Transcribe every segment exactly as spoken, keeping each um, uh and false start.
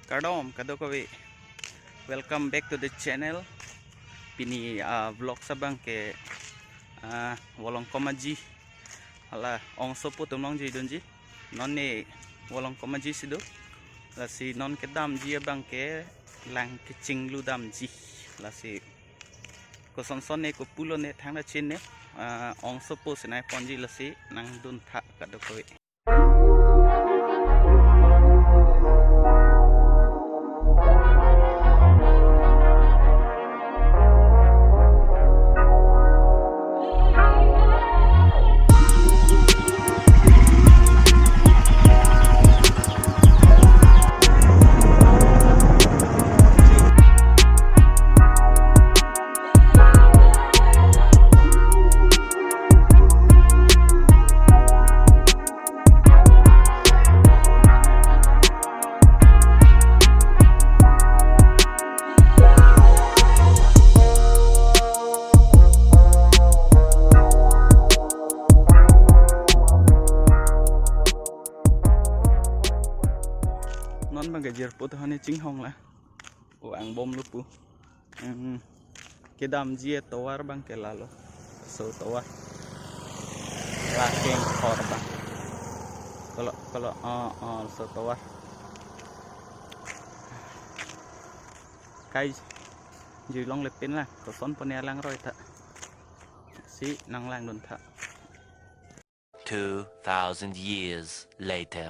Kardom kadokave, welcome back to the channel. Pini, ah, vlog abang ke, ah, Volongkom Aji, hala ongsopo atum along jui dunji. Non ne Volongkom Aji si do. Lasi non kedamji abang ke lang kechinglu damji. Lasi kosonson ne, kopulo ne, thangta chin ne, ah, ongsopo sinai ponji, lasi nangduntha kadokave. Non abang ke jirpo to hane chinghong la. O angbomlo pu. Hmm. Kedamji atovar abang ke lalo. Laso tovar. La kengkhor abang. Kolo, kolo, oh, oh, laso tovar. Kai jui longle pen la, kosonpo ne alangroi tha. Si nanglangduntha. Two thousand years later.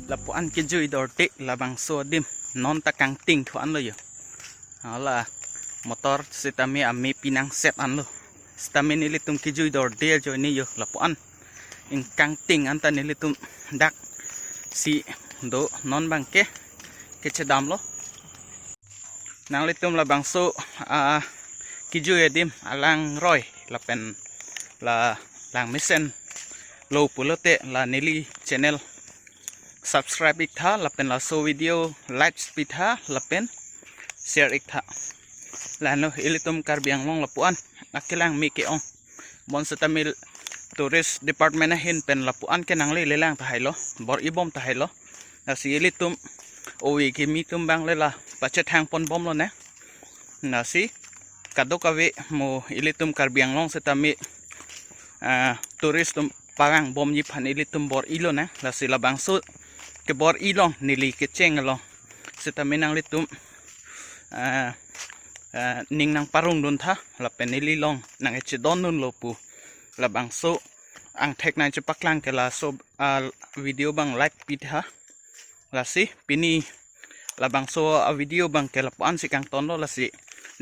Lapu-an kejui dorde labangso adim, non ta kangting thu-an lo yo. Hala motor sitame ame pinang set an lo. Sitame nelitum kejui dorde ajoine yo lapu-an. Ingkangting anta nelitum dak si do, non abang ke kechedam lo. Nanglitum labangso, ah, kejui adim alangroi lapen la langmesen lo pulote la neli channel subscribe ik tha lapen laso video like pi tha lapen share ik tha. Lalo ilitum Karbi Anglong lapu-an akelang me ke-ong. Bonseta mil tourist department ahin pen lapu-an ke nanglelelang tahai lo, bor-ibom tahai lo. Lasi ilitum ove kimi atum abang le la pachethang ponbom lo ne. Lasi kadokave mo ilitum Karbi Anglong setame ah, tourist atum parang bomji aphan ilitum bor-i lonang, lasi labangso kebor-i along neli kecheng along sitame nanglitum, ah, ah, ning nangparong duntha, lapen neli along nangchedondunlo pu labangso angthek nangchepaklang ke laso, ah, video abang like pitha. Lasi pini labangso a-video abang ke lapu-an si kangtonlo, lasi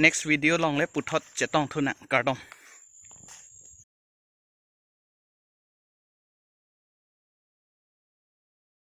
next video along le puthot chetongthunang, kardom.